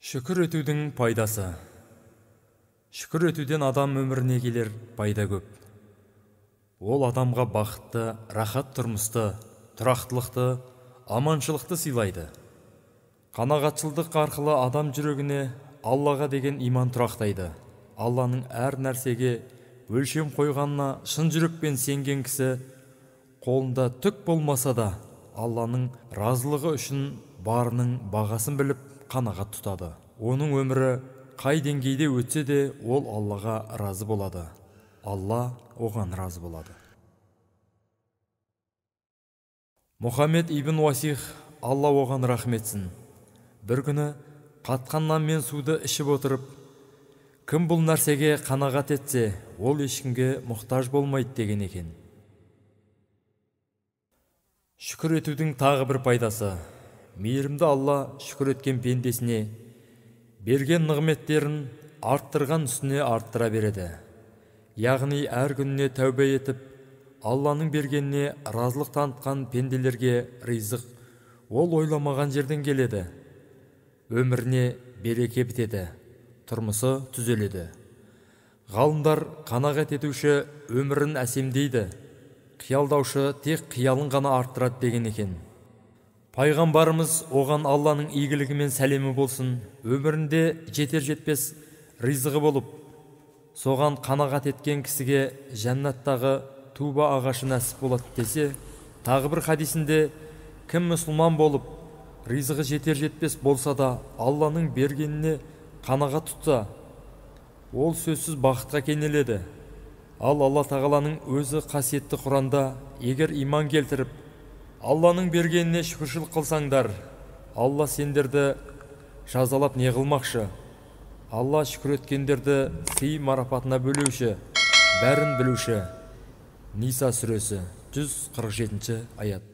Шүкір етудің пайдасы. Шүкір етуден адам өміріне келер пайда көп. Ол адамға бақытты, рахат тұрмысты, тұрақтылықты, аманшылықты сыйлайды. Қанағатшылдық арқылы адам жүрегіне Аллаға деген иман тұрақтайды. Алланың әр нәрсеге өлшем қойғанына шын жүрекпен сенген кісі қолында түк болмаса да Алланың разылығы үшін барының бағасын біліп қанағат тұтады. Оның өмірі қай деңгейде өтсе де ол Аллаға разы болады. Алла оған разы болады. Мұхаммед ибн Уасих, Алла оған рахмет етсін, бір күні қатқан нан мен суды ішіп отырып, кім бұл нәрсеге қанағат етсе, ол ешкімге мұқтаж болмайды деген екен. Шүкір етудің тағы бір пайдасы. Мейірімді Алла шүкір еткен пендесіне берген нығметтерін арттырған үстіне арттыра береді. Яғни әр күніне тәубе етіп, Алланың бергеніне разылық танытқан пенделерге ризық ол ойламаған жерден келеді. Өміріне береке бітеді, тұрмысы түзеледі. Ғалымдар қанағат етуші өмірін әсемдейді, қиялдаушы тек қиялын ғана арттырады деген екен. Пайғамбарымыз оған Алланың игілігі мен сәлемі болсын, өмірінде жетер жетпес ризығы болып, соған қанағат еткен кісіге жәннаттағы туба ағашы нәсіп болады десе, тағы бір хадисінде кім мұсылман болып, ризығы жетер жетпес болса да Алланың бергеніне қанағат тұтса, ол сөзсіз бақытқа кенеледі. Ал Алла Тағаланың өзі қасиетті Құранда, егер иман келтіріп, Алланың бергеніне шүкіршілік қылсаңдар, Алла сендерді жазалап не қылмақшы? Алла шүкір еткендерді сый марапатына бөлеуші, бәрін білуші. Ниса сүресі 147 аят.